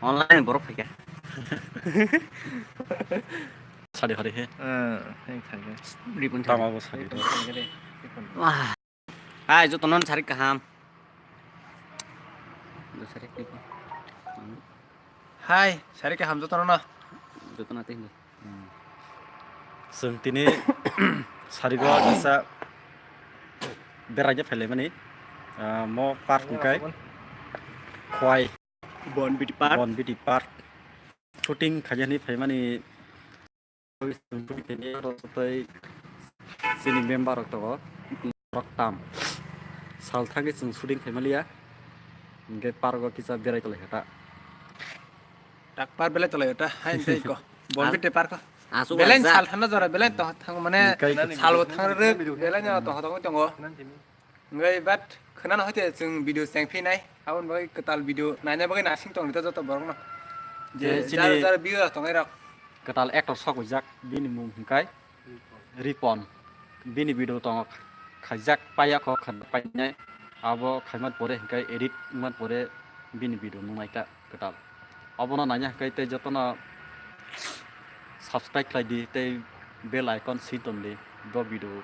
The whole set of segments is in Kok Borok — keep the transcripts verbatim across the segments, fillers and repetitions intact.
Online borok phaikha. Sadi hari he. Eh, yang thaikha. Ripon tama bo sadi. Ripon thaikha de. Ripon. Wah. Hai, jotono sari kaham. Sari kaham. Hai, sari kaham jotono. Jotono tei. Chwng tini sarigo kisa beraina phailaimani, ah, mo park hwnkhe Khwai Bonbiti Park. Bonbiti Park shooting khaina hinwi phaimani. Chini member rok tongo, rok tam sal thangwi chwng shooting khaimaliya, hwnkhe park o kisa berai tonglaikha ta. Tak par belai tolai ta, hai tei ko. Bonbiti park ko. Asuk belai ajak. Sal thangna jora, belai to thang mane. Hwnkhe sal bo thang rwk, belai no to thang tongo. Hwnkhe but khwnano hoite chwng video chengphi nai, aboni bagwi kwtal video naina bagwi nasing tongni ta joto borokno. Je je jar chini jar viewer tongnai rok. Kwtal actor sok wijak bini mung hwnkhe Ripon. Bini video tongo khaijak paiya kho khajak painai. Abo khaiman pore hwnkhe edit wngman pore bini video nungnai ta kwtal. Obono naina hwnkhe tei jotono subscribe khlai di tei bell icon si tong di, bo video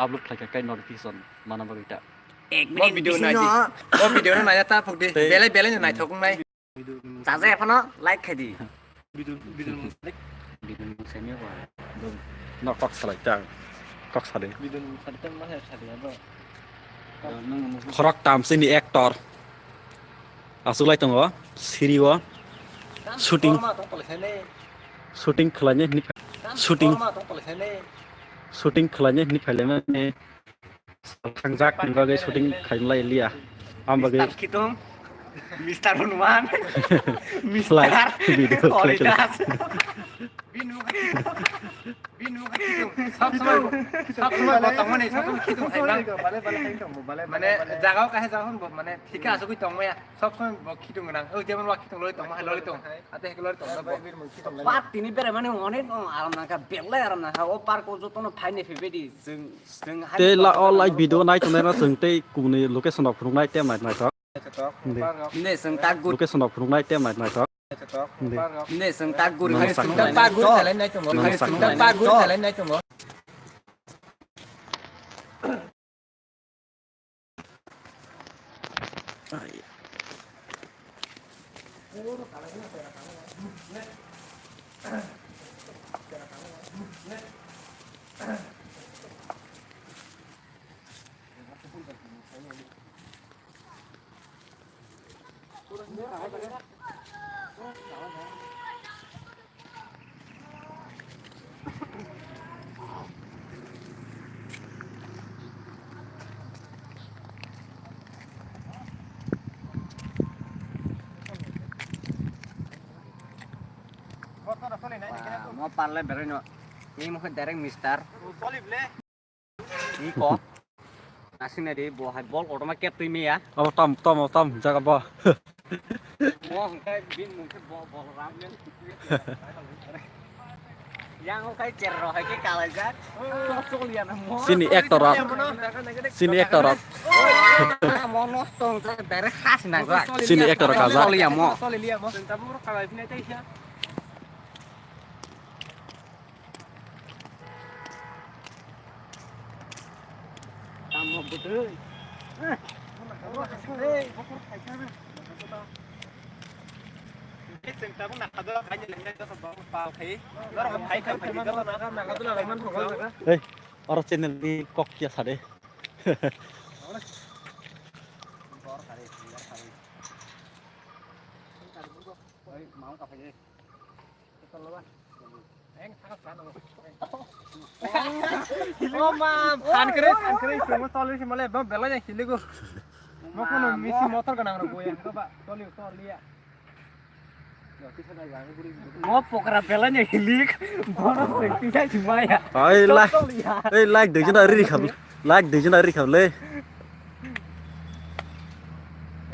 upload khlai kha khe notification mana bagwi ta. Ek minute video nai di. Bo video no naina ta phuk di. Tei belai belai no naithok wngnai. Video ni mung Chaja ephano like khai di. Video, video ni mung sadi. Video ni mung sadi ko. No kok salai ta. Kok sadi. Video ni mung sadi ta ma hai sadi abo. Khorok tam chini actor. Aswk lai tongo, siri o shooting, shooting khwlainai hwnwi phai-, shooting, shooting khwlainai hwnwi phailaimani thangjak ni bagwi shooting khaimlai liya. Am bagwi Mister Khitung, Mister Hanuman, Mister Like video Holidas. Bini mung khe khitung. Bini mung khe khitung. Sob somoi, sob somoi bo tongmani, sob somoi khitung hai bang. Mane jaga o kaisa jaga bo mane thika asugwi tongmaya. Sob somoi bo khitung gwnang. O jemon wa khitung lori tongma hai lori tong. Ate hai lori tong bo. Bat tini berai mani onek aram nangkha, belai aram nangkha. O park o jotono phaini phibedi chwng, chwng hai. Tei la o live video nai tongnai no chwng tei kubuni location rok phunuknai tei nai nai. Inde. Inde, chwng tak guri. Location rok phunuknai tei nai nai. Inde. Inde, chwng tak guri. Nang sak nai. Tak guri nai. Nang sak nai. Tak guri nai tongo. Mo parle berai no. Ni mo khe direct mister. Iko. Nasing nai di, bo hai bol kotorma kep twi maya. Abo tom, tom, tom, jaga bo. Mo hwnkhe bini mung khe bo, Bolram. Yang hwnkhe cher rok hai khe kalaijak. Chini actor rok. Chini actor rok. Mo nosto hwnkhe direct has nangjak. Chini actor rok kajak. Soliya mo. Tamo bwtwi. Hey, oro channel ni kok kiya sade. O ma, phan kwrwi, phan kwrwi, simo toli simo le, bo belai jang siligo. Mo kono misi motor gwnang rok boya, ko ba, toli, toli ya. Mo pokra belai jang hilik, bono sengti jang simaya. Oi, la. Toli ya. Ei, like dei jena riri kham. Like dei jena riri kham le.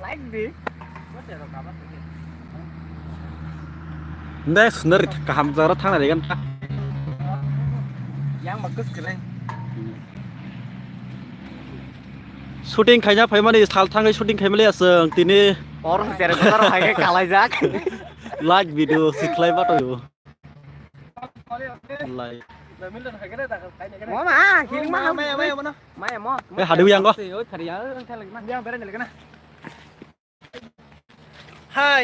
Like di. Next, nari kaham jagra thang nari kan. Yang bagus keren. Shooting khaina phaimani sal thangwi shooting khaimali aswng tini Or jere jere hai khe kalaijak. Like video siklai bato. Like. Mama, hiling ma. Maya, maya, maya, maya. Maya mo. Eh, hadu yang ko. Oi, khari ya, ang thang lagi ma. Yang bere ni lagi na. Hai.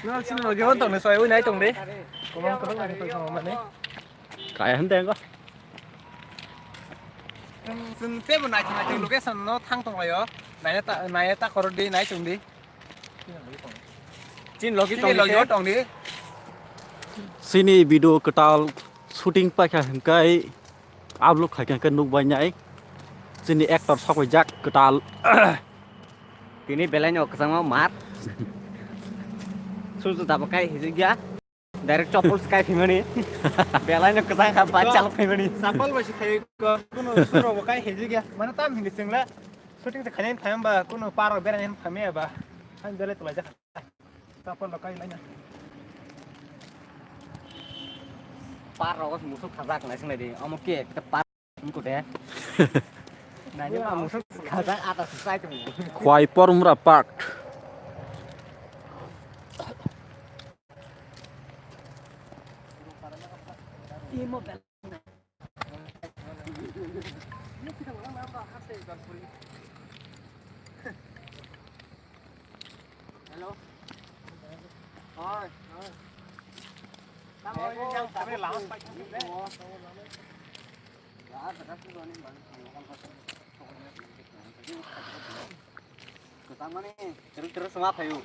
No, sini lagi on tong ni soi, oi nai tong de. Komang komang nai tong sama mane. Kaya hande ko. Sini te bo nai tong nai tong location no thang tong layo. Nai ta, nai ta khoro di, nai tong di. Chin logi tong di. Sini video kwtal shooting paikha hingkai upload khaikha hingkai nukbai nai. Chini actor sokoi jak kwtal. Tini belai no kwchangma mar. Susu tabo kai hijik ya. Direct chopol sky phimani. Belai no kwchang kha ba chal phimani. Chapal ba si khai ko kuno suro bo kai hijik ya. Mana tam hindi singla. Shooting se khanin phayam ba kuno paro beranin phamya ba. Han belai tulai jak. Chapal lo kai laina. Par rogo musuk khajak nai singnai di. Amo ke ekta par ko de. Nai ma musuk khajak ata sai tu. Khwai Porumra Park. Imo bel. Hello. Oi, oi. Kwchangmani, terus, terus sama phaio.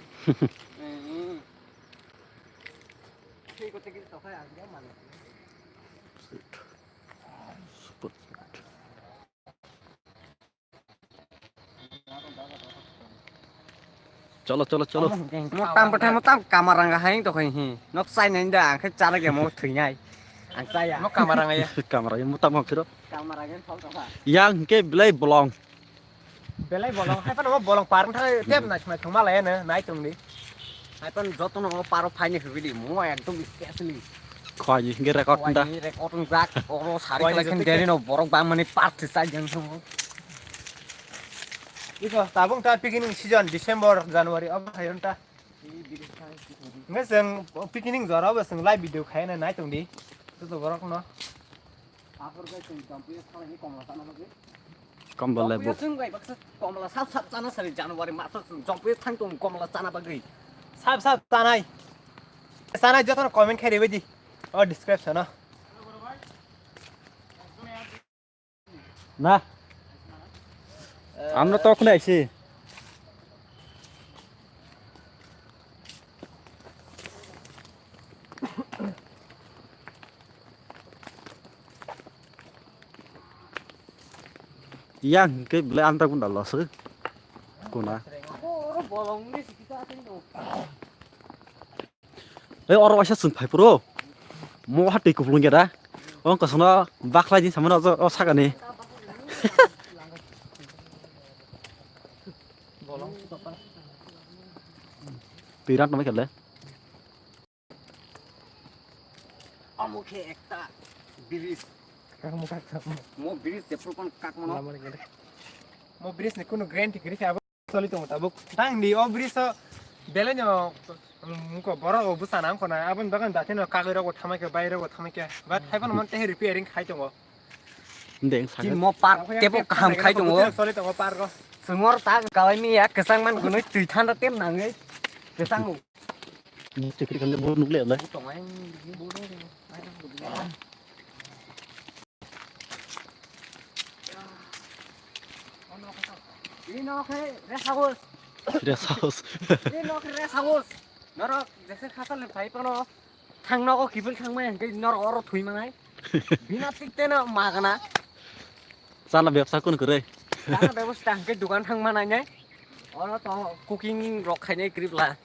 Super. Cholo, cholo, cholo. Mo tam bwthai mo tam kamarang hai to khai hi. Nok chai nai da ang khai chara ge mo thwi nai. Ang chaya. Mo kamarang ya. Kamarang mo tam khiro. Kamarang thok thok. Yang ke belai bolong. Belai bolong. Hai pano mo bolong parang thai tep nai nai thong malai na nai tong di. Hai pan joto no paro phai ni video mo ekdom specially. Khwai ni hingke record da. Khwai ni record wng jak. Oro sari khwai ni khlai khe joto deri no borok bang mani party chai jang thung. Iko tabung ta picnic season December, January obo hai ta. Nge seng picnic jora obo seng live video khai na nai tong di. Joto borok no. Apor bai chwng Jampui salai ni komla chana bagwi. Komla Jampui lebu. Chwng bai baksa komla sap sap chana sari January maso chwng Jampui thang tong komla chana bagwi. Sap sap chanai. Chanai jotono comment khai rebaidi. O description o. Na. Amno tok nai si. Yang ke bele anta gunda losu. Kuna. Ei oro waisa chwng phai phuru. Mo ha twi kuplung ya da. O kosong bakhlai di samano o sakani. Twi rat namai kale. Amo khe ekta bridge. Kakmo kakmo. Mo bridge de phulpan kakmo no. Lamar gede. Mo bridge ni kunu guarantee giri khe abo soli tongo tabuk. Tang di o bridge o belai no, um, ko borok o bwsa nang khona aboni bagwi dati no kagwi rogo thamai khe bai rogo thamai khe. But hai phano mon tei repairing khai tongo. Deng saga. Chini mo park tebo kaham khai tongo. Soli tongo park o. Sungor ta kawai mi ya kwchang man gunui twi thanda tem nangwi kwchang o. Ni chikri khande bo nukle le. Ino khe rest house. Rest house. Ino khe rest house. Norok jese khasal phai pano. Thang nogo kibin thang maya hingke norok oro thui manai. Bina tik teno magana. Chana bebsa kun kwrwi. Chana bebsa hingke dukan thang manai nai. Oro to cooking rok khainai kribla.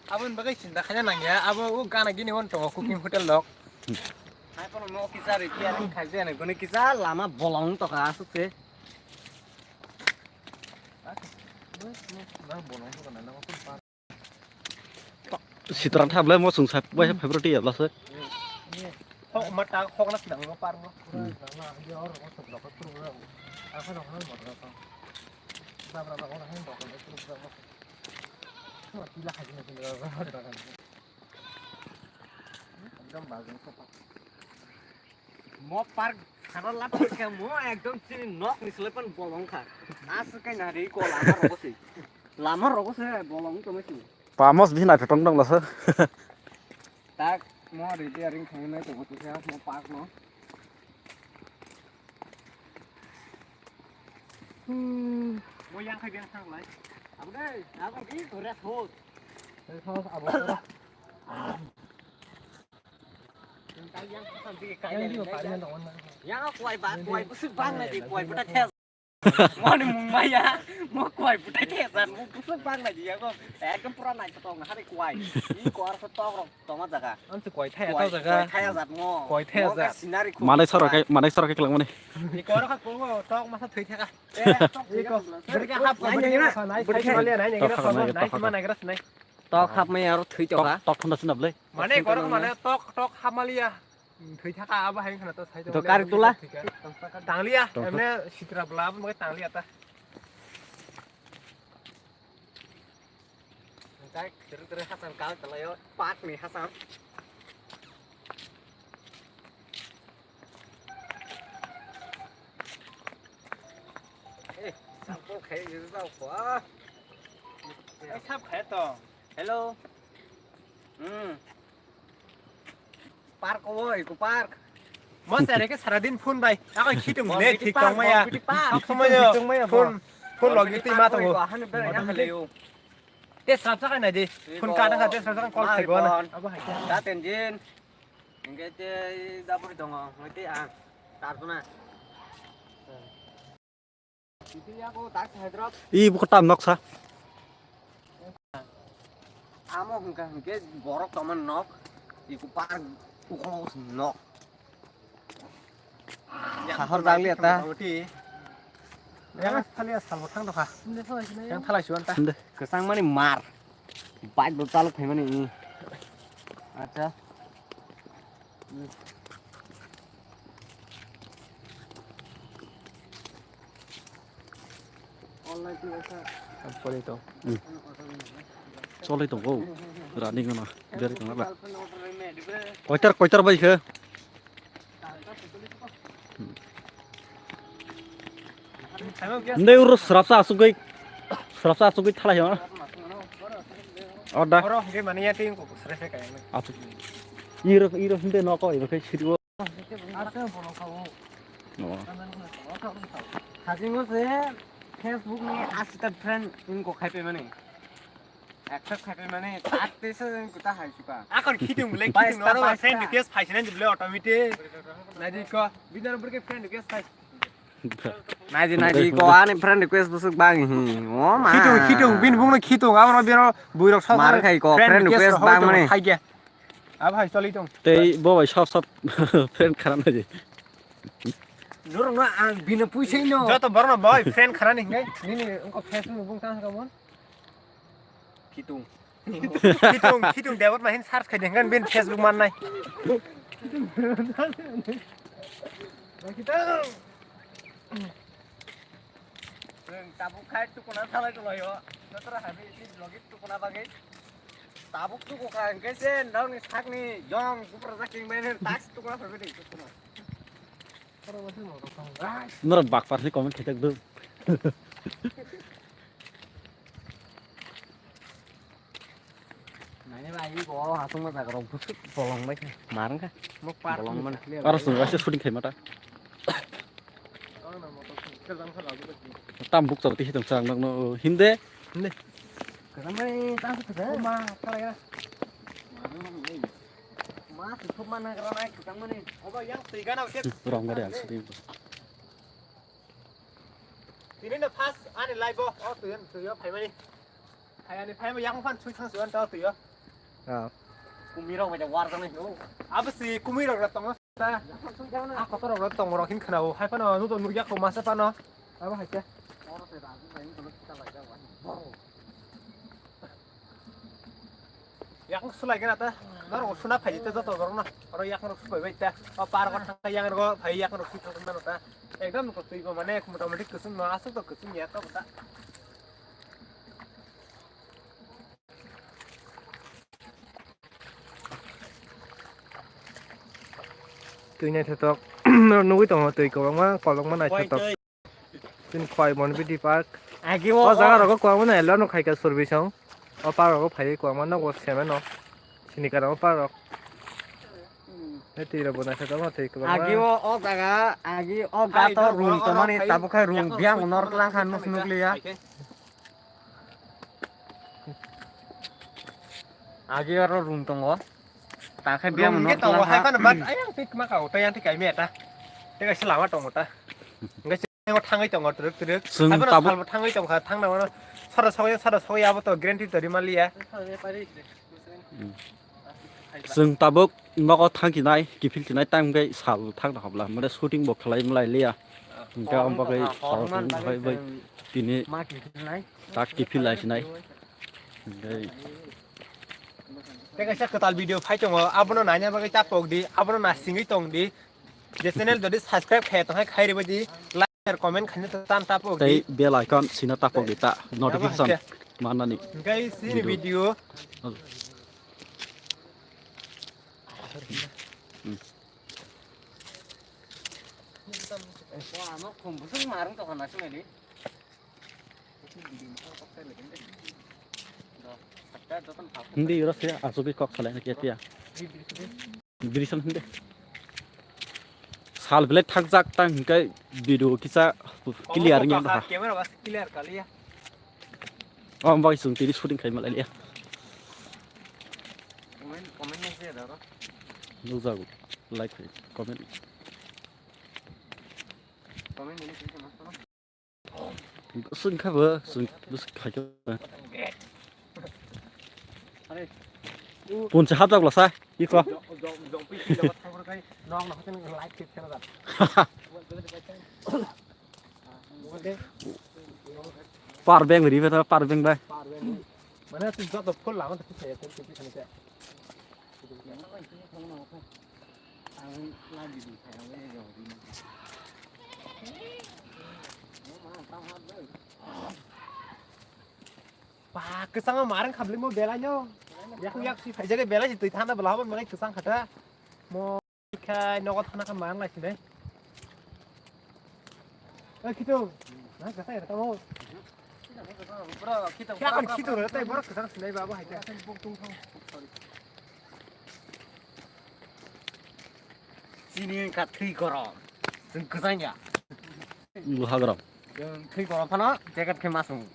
Aboni bagwi chinta khaina nangya. Abo o gana gini on tongo cooking hotel rok. Hai kono no kisa ri kya ni khaide ani guni kisa lama bolong to ka asuk se. Sitran thablai mo chwng sa bai favorite ya blasek. Hok ma ta hok na sinang mo par mo. Mo park khara lap khe mo ekdom chini nok ni sle pan bolong kha. As kai na ri ko lama rogo se. Lama rogo se bolong to mesi. Pamos bini naithotok wng tong lasa. Tak mo repairing khainai tongo tisa mo park no. Hmm. Mo yang khai biang thang lai. Abo dei, abo di rest hot. Rest hot abo. Yang di parian tong na. Yang kuai ba, kuai busuk bang lai di, kuai buta thes. Moni mung maya, mo kuai buta thes, mo busuk bang lai di, yang ko ekdom pura nai tong hari kuai. I kuar so tong rok. Tongma jaga. Ang se koi thaya Koi, tau jaga. Koi thaya jat mo. Koi thaya Mo ka jat. Sinari khu. Manai soro kai, manai soro kai kelang mani. Ni koro kha koro tok masa thwi thaka. Eh, tok thwi Iko. Beri ka hap Nai koi ni beri na. Nai Beri sai ka. Malia nai ni Tok na kham nai, nai tok ma kham. Nai gra nai. Tok hap mai aro thwi Tok, toka. Tok thunda sunda blai. Mane koro mane tok tok hamalia. Thwi thaka abo hai khana to sai To kari tula. Tanglia, Tok, tok. Emne sitra bla mo tanglia ta. Tei, tere tere hasan kal talayo, park ni hasan. Eh, sampo khai yuru tau ko. Eh, sap khai to. Hello. Hmm. Park o, eco park. Mo sere ke sara din phone bai. Ako khitung le thik tong maya. Ako maya phone phone logi twi ma tongo. Te srap sa kai na di. Phone ka dang ka te srap sa kai call khai go na. Abo hai. Da tenjin. Engke te da buri tongo. Ngai te ang. Tar tu na. I buko tam noksa. Amo hwnkha hwnkhe borok tongma nok, iko park ukho nok. Sahor jagli ata. Yang thali salbo thang dokha. Yang thalai suan ta. Kwchang mani mar. Bike bo chalok phaimani. Acha. Choli tongo. Running no. Beri tongla. Koitar koitar bai khe. Ndai uro srapsa asugwi srapsa asugwi thalai hima. Orda. Oro hwnkhe mani ya tei wngkok srephe kaya. Asuk. Iro iro hinde noko iro khe siriwo. Hasingo se Facebook ni asita friend wngkok khai pe mani. Accept khai pe mani tak tesa kuta hai suka. Akon khitung le khitung noro friend request phai sinai dible automatic. Naidi ko binar burke friend request phai. Naidi naidi ko ani friend request busuk bang hi. O ma. Khitung khitung bin bungno khitung abro biro buirok sa. Mar khai ko friend request bang mani. Hai ge. Abo hai choli tong. Tei bo bai sab sab friend khara naidi. Norokno ang bini puisai no. Joto borokno bai friend khara ni hingai. Nini ungko Facebook bung tang ka mon. Khitung. Khitung, khitung debot mahin search khai dengkan bin Facebook mannai. Khitung. Chwng tabuk khai tukuna salai tonglaio. Jotora habi isi logi tukuna bagwi. Tabuk tuku kha hwnkhe se nokni sakni yong buprajak king bai tak tukuna phaibai de tukuna. Norok bakpar se comment khaijak do. Nani bai bo hasung ma jaga rok busuk bolong bai kha. Mar wngkha. Mo park bolong ni mane. Aro sung bai se shooting khai mata. Tam buk charo tisi tong chang nokno hinde. Hinde. Kadam bai ta se kada. Ma kala ya. Ma se thop ma na kara nai kadam mani. Oba yang twi gana ke. Rong gari ang sari. Tini no first ani live o twi an twi o phai mani. Phai ani phai ma yang phan sui thang sui an ta twi o. Ah. Kumi rok ma ja war jang nai. Abo si kumi rok ra tong. A kotor rok tong rok hin khna o hai phano nudo nukya ko masa phano. Abo hai khe. Yang sulai gana ta. Norok suna phai ta joto borok na. Oro yang rok subai bai ta. O par ko thang yang rok phai yang rok thang na ta. Ekdam ko twi bo mane mota moti kusum no asuk to kusum ya to ta. Twi naithotok. Nugwi tongo twi kwbangma, kwbangma naithotok. Twi khwai Bonbidi Park. Agi o, o jaga rogo kwbangma nailano khaika survey song. O park rogo phaiwi kwbangma nogo semano. Sini kana o park rok. Hei twi rok bo naithotok ma twi kwbangma. Agi o, o jaga, agi o gato room tongmani tabuk khai room biang nor tlang kha nuk nukliya. Agi oro room tongo. Ta khe biang nor tlang kha. Hai phano bat ayang tik ma ka o tei yang tik ai me ta. Tei kaisa lama tongo ta. Hingke se o thangwi tongo twrwk twrwk. Chwng tabuk thangwi tongkha thangna mano. Sara sogwi sara sogwi abo to guarantee to rima liya. Chwng tabuk nogo thangkhinai kiphilkhinai time khe sal thangna hobla mane shooting bo khlai mlai liya. Hingke omo bagwi sal thangbai bai tini tak kiphil lai sinai. Hingke tei kaisa kwtal video phai tongo, abono naina bagwi ta pok di, abono nasingwi tong di. Je channel jodi subscribe khe tong hai khai ribai di, like, share, comment khaina ta ta pok di. Tei bell icon sina ta pok di ta notification manani. Hingke sini video. Hindi oro se asugwi kok salai na kiya kiya. Dirisan hindi. Sal belai thakjak tang hingke video kisa clear wng ya. Camera was clear kaliya. Oh, boy, sung tiri shooting khai malai liya. Comment, comment ni se daro. Nukjago, like, comment. Comment ni se mas. Sung kha bo, sung, sung khai kha. Punsa hapjak lasa, iko. Power bank ribe ta, power bank bai. Mane tu joto full lama tu saya tu tu sana saya. Ba, kwchangma marang khabli mo belai no. Yak yak si phaijak belai si twi thana bwla habo belai kwchang khata. Mo khai nogo thana kha marang lai sinai. Oi khitu. Na kwchang era tamo. Bro, khitu. Kya kon khitu re tai boro kwchang sinai babo hai ta. Chini wngkha thwi korom. Chwng kwchang ya. Luha korom. Chwng thwi korom phano jacket khe masung.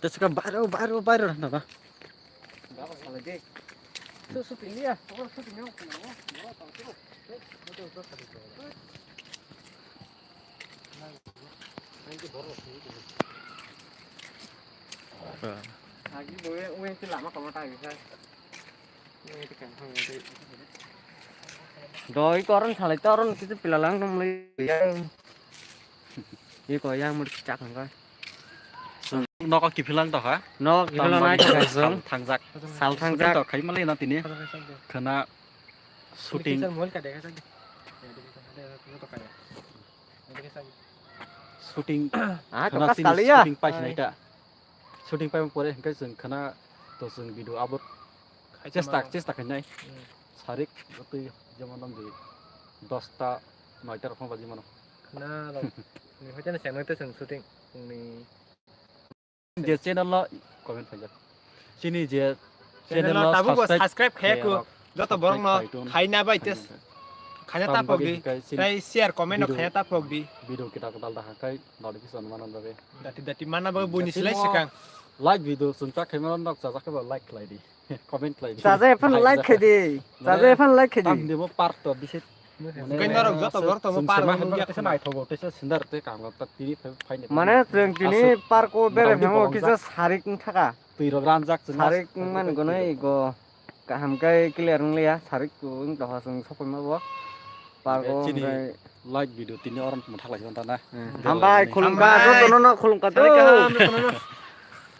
Tesa ka bairo, bairo, bairo na ba. Doi koron salai toron kitu pilalang nong lai. Iko yang mur chak hangka. Nogo kiphillang to ha? Nogo kiphillang nai thangkha sal song. Thangjak. Sal thangjak. To khai malai na tini. Khana shooting. Shooting. Ah, to khana kas sini kaliya. Shooting pai sinai ta. Shooting pai pore hingke chwng khana to chwng video upload. Chesta, chesta khainai. Sarik twi jemon nang di dosta noita rok baji mano. Khana rok. Ni hoite na channel te chwng shooting ni. Je channel lo comment phaijak. Chini je channel lo tabuk bo subscribe khe ku joto borok no khaina bai te khaina ta pok di. Tai share comment no khaina ta pok di. Video kita ketal dah kai notification mana babe. Dati dati mana babe buni silai sikang. Like video chwng ta khaima no nok chajak khe bo like khlai di. Comment khlai di. Chaja ephano like khai di. Chaja ephano like khai di. Ang demo part to bisit. Kai norok joto borok to mo par mo ya khna. Naithogo tesa sindar te kam ta tini phai ni. Mane chwng tini park o bere phango kisa sarik wng thaka. Twi rok ranjak chwng. Sarik wng man gonai go. Kaham kai clear wng liya sarik wng to hasung sokoi ma bo. Park o chini like video tini oron mo thalai jonta na. Hambai khulumkha joto no khulumkha to.